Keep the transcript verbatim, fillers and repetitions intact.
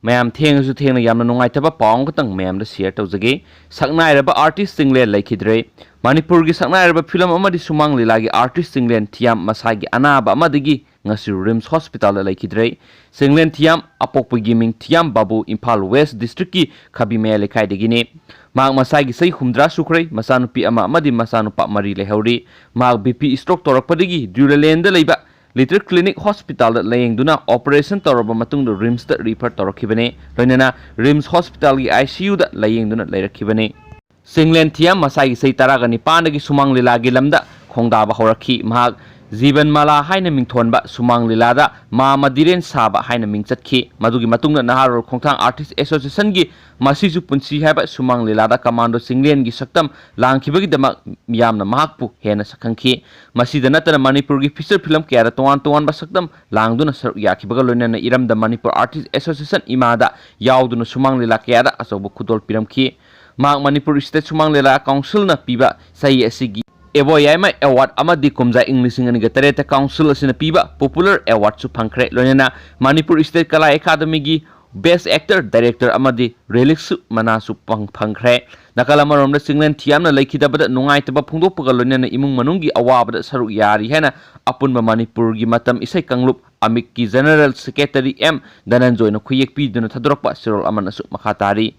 ꯃꯌꯥꯝ, ꯊꯦꯡꯉꯁꯨ ꯊꯦꯡꯅ ꯌꯥꯝꯅ ꯅꯨꯡꯉꯥꯏꯇꯕ ꯄꯥꯎ ꯑꯃꯈꯛꯇꯪ ꯃꯌꯥꯝꯗ share ꯇꯧꯖꯒꯦ꯫ ꯁꯛꯅꯥꯏꯔꯕ artist ꯆꯤꯡꯂꯦꯟ ꯂꯩꯈꯤꯗ꯭ꯔꯦ꯫ ꯃꯅꯤꯄꯨꯔꯒꯤ ꯁꯛꯅꯥꯏꯔꯕ film ꯑꯃꯗꯤ ꯁꯨꯃꯥꯡ ꯂꯤꯂꯥꯒꯤ artist ꯆꯤꯡꯂꯦꯟ ꯊꯤꯌꯥꯝ ꯃꯁꯥꯒꯤ ꯑꯅꯥꯕ ꯑꯃꯗꯒꯤ ꯉꯁꯤ RIMS hospitalꯗ ꯂꯩꯈꯤꯗ꯭ꯔꯦ꯫ ꯆꯤꯡꯂꯦꯟ ꯊꯤꯌꯥꯝ, ꯑꯄꯣꯛꯄꯒꯤ ꯃꯤꯡ ꯊꯤꯌꯥꯝ ꯕꯥꯕꯨ, ꯏꯝꯐꯥꯜ West districtꯀꯤ ꯈꯥꯕꯤꯃꯌꯥꯏ ꯂꯩꯀꯥꯏꯗꯒꯤꯅꯤ꯫ ꯃꯍꯥꯛ ꯃꯁꯥꯒꯤ ꯆꯍꯤ ꯍꯨꯝꯗ꯭ꯔꯥ ꯁꯨꯈ꯭ꯔꯦ, ꯃꯆꯥꯅꯨꯄꯤ ꯑꯃ ꯑꯃꯗꯤ ꯃꯆꯥꯅꯨꯄꯥ ꯃꯔꯤ ꯂꯩꯍꯧꯔꯤ꯫ ꯃꯍꯥꯛ BP stroke ꯇꯧꯔꯛꯄꯗꯒꯤ ꯗ꯭ꯌꯨꯂꯥꯂꯦꯟꯗ ꯂꯩꯕ Little Clinic hospitalꯗ ꯂꯥꯌꯦꯡꯗꯨꯅ operation ꯇꯧꯔꯕ ꯃꯇꯨꯡꯗ RIMSꯇ refer ꯇꯧꯔꯛꯈꯤꯕꯅꯤ꯫ ꯂꯣꯏꯅꯅ RIMS hospitalꯒꯤ ICUꯗ ꯂꯥꯌꯦꯡꯗꯨꯅ ꯂꯩꯔꯛꯈꯤꯕꯅꯤ꯫ ꯆꯤꯡꯂꯦꯟ ꯊꯤꯌꯥꯝ ꯃꯁꯥꯒꯤ ꯆꯍꯤ ꯇꯔꯥꯒ ꯅꯤꯄꯥꯟꯗꯒꯤ ꯁꯨꯃꯥꯡ ꯂꯤꯂꯥꯒꯤ ꯂꯝꯗ ꯈꯣꯡꯗꯥꯕ ꯍꯧꯔꯛꯈꯤ꯫ ꯃꯍꯥꯛ ꯖꯤꯕꯟ ꯃꯥꯂꯥ ꯍꯥꯏꯅ ꯃꯤꯡꯊꯣꯟꯕ ꯁꯨꯃꯥꯡ ꯂꯤꯂꯥꯗ ꯃꯥ ꯃꯗꯤꯔꯦꯟ ꯁꯥꯕ ꯍꯥꯏꯅ ꯃꯤꯡ ꯆꯠꯈꯤ꯫ ꯃꯗꯨꯒꯤ ꯃꯇꯨꯡꯗ ꯅꯍꯥꯔꯣꯜ ꯈꯣꯡꯊꯥꯡ artist associationꯒꯤ ꯃꯁꯤꯁꯨ ꯄꯨꯟꯁꯤ ꯍꯥꯏꯕ ꯁꯨꯃꯥꯡ ꯂꯤꯂꯥꯗ commando ꯆꯤꯡꯂꯦꯟꯒꯤ ꯁꯛꯇꯝ ꯂꯥꯡꯈꯤꯕꯒꯤꯗꯃꯛ ꯃꯤꯌꯥꯝꯅ ꯃꯍꯥꯛꯄꯨ ꯍꯦꯟꯅ ꯁꯛꯈꯪꯈꯤ꯫ ꯃꯁꯤꯗ ꯅꯠꯇꯅ ꯃꯅꯤꯄꯨꯔꯒꯤ feature film ꯀꯌꯥꯗ ꯇꯣꯉꯥꯟ ꯇꯣꯉꯥꯟꯕ ꯁꯛꯇꯝ ꯂꯥꯡꯗꯨꯅ ꯁꯔꯨꯛ ꯌꯥꯈꯤꯕꯒ ꯂꯣꯏꯅꯅ ꯏꯔꯝꯗꯝ ꯃꯅꯤꯄꯨꯔ artist association ꯏꯃꯥꯗ ꯌꯥꯎꯗꯨꯅ ꯁꯨꯃꯥꯡ ꯂꯤꯂꯥ ꯀꯌꯥꯗ ꯑꯆꯧꯕ ꯈꯨꯗꯣꯜ ꯄꯤꯔꯝꯈꯤ꯫ ꯃꯍꯥꯛ ꯃꯅꯤꯄꯨꯔ state ꯁꯨꯃꯥꯡ ꯂꯤꯂꯥ councilꯅ ꯄꯤꯕ ꯆꯍꯤ ꯑꯁꯤꯒꯤ ꯏꯕꯣꯌꯥꯏꯃ award ꯑꯃꯗꯤ ꯀꯨꯝꯖꯥ ꯏꯪ ꯂꯤꯁꯤꯡ ꯑꯅꯤꯒ ꯇꯔꯦꯠꯇ council ꯑꯁꯤꯅ ꯄꯤꯕ popular awardꯁꯨ ꯐꯪꯈ꯭ꯔꯦ꯫ ꯂꯣꯏꯅꯅ ꯃꯅꯤꯄꯨꯔ state ꯀꯂꯥ academyꯒꯤ best actor, director ꯑꯃꯗꯤ relicsꯨ ꯃꯅꯥꯁꯨ ꯐꯪ-, ꯐꯪꯈ꯭ꯔꯦ꯫ ꯅꯥꯀꯜ ꯑꯃꯔꯣꯝꯗ ꯆꯤꯡꯂꯦꯟ ꯊꯤꯌꯥꯝꯅ ꯂꯩꯈꯤꯗꯕꯗ ꯅꯨꯡꯉꯥꯏꯇꯕ ꯐꯣꯡꯗꯣꯛꯄꯒ ꯂꯣꯏꯅꯅ ꯏꯃꯨꯡ ꯃꯅꯨꯡꯒꯤ ꯑꯋꯥꯕꯗ ꯁꯔꯨꯛ ꯌꯥꯔꯤ ꯍꯥꯏꯅ ꯑꯄꯨꯟꯕ ꯃꯅꯤꯄꯨꯔꯒꯤ ꯃꯇꯝ ꯏꯁꯩ ꯀꯥꯡꯂꯨꯞ ꯑꯃꯤꯛꯀꯤ general secretary ꯑꯦꯝ ꯙꯅꯟꯖꯣꯏꯅ ꯈꯨꯌꯦꯛ ꯄꯤꯗꯨꯅ ꯊꯥꯗꯣꯔꯛꯄ ꯆꯦꯔꯣꯜ ꯑꯃꯅꯁꯨ ꯃꯈꯥ ꯇꯥꯔꯤ꯫